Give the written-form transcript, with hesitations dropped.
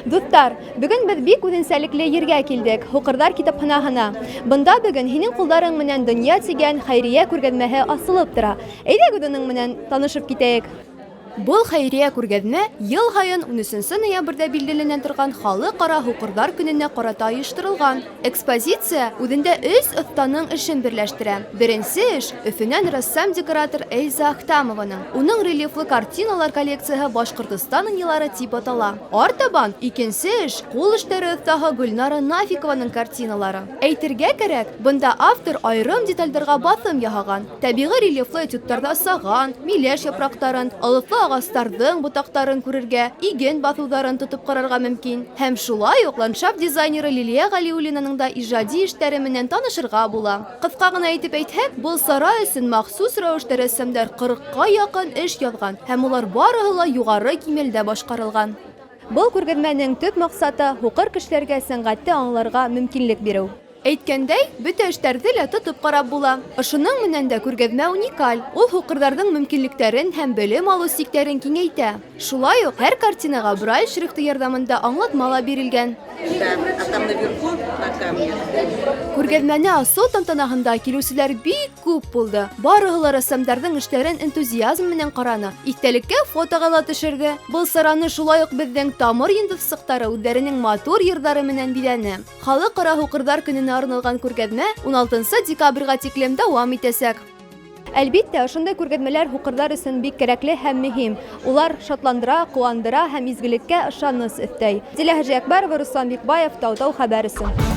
Дуҫтар, бөгөн беҙ бик үҙенсәлекле ергә килдек, Һуҡырҙар китапханаһына. Бында бөгөн Һинең ҡулдарың менән донъя тигән хәйриә күргәҙмәһе асылып тора. Әйҙәгеҙ уның менән танышып китәйек. Был хәйриә күргәҙмә ел һайын унөсөнсө ноябрҙә билдәләнә торған Халыҡ-ара һуҡырҙар көнөнә ҡарата ойошторолған. Экспозиция үҙендә өс оҫтаның эшен берләштерә. Беренсе эш, Өфөнән рәссам-декоратор Эльза Ахтамованың. Уның рельефлы картиналар коллекцияһы Башҡортостан ынйылары тип атала. Артабан, икенсе эш, кул эштәре оҫтаһы Гөлнара Нафикованың картиналары. Әйтергә кәрәк, бында автор айрым детальдәргә баҫым яһаған. Тәбиғи рельефлы этюдтарҙа саған, миләш япраҡтарын, ылыҫлы ағастарҙың ботаҡтарын күрергә, иген баҫыуҙарын тотоп ҡарарға мөмкин. Һәм шулай уҡ ландшафт дизайнеры Лилиә Ғәлиуллинаның да ижади эштәре менән танышырға була. Ҡыҫҡа ғына итеп әйтһәк, был сара өсөн махсус рәүештә рәссамдар ҡырыҡҡа яҡын эш яҙған һәм улар барыһы ла юғары кимәлдә башҡарылған. Был күргәҙмәнең төп маҡсаты, һуҡыр кешеләргә сәнғәтте аңларға мөмкинлек биреү. Әйткәндәй, бөтә эштәрҙе лә тотоп ҡарап була. Ошоноң менән дә күргәҙмә уникаль, ул һуҡырҙарҙың мөмкинлектәрен һәм белем алыу сиктәрен киңәйтә. Шулай уҡ һәр картинаға Брайль шрифты ярҙамында аңлатма ла бирелгән. Күргәҙмәне асыу тантанаһында килеүселәр бик күп булды. Барыһы ла рәссамдарҙың эштәрен энтузиазм менән ҡараны, иҫтәлеккә фотоға ла төшөрҙө. Был сараны шулай уҡ беҙҙең Тамыр йондоҙсоҡтары үҙҙәренең матур йырҙары менән биҙәне. Халыкара һуҡырҙар көненә арналған күргәҙмә уналтынсы декабрьгә тиклем дәвам итәсәк. Әлбиттә, ошондай күргәҙмәләр һуҡырҙар өсөн бик кәрәкле һәм мөһим. Улар шатландыра, ҡыуандыра һәм изгелеккә ышаныс өҫтәй. Дилә Хәжиәкбәрова, Руслан Бикбаев, Тау-Тау хәбәр өсөн.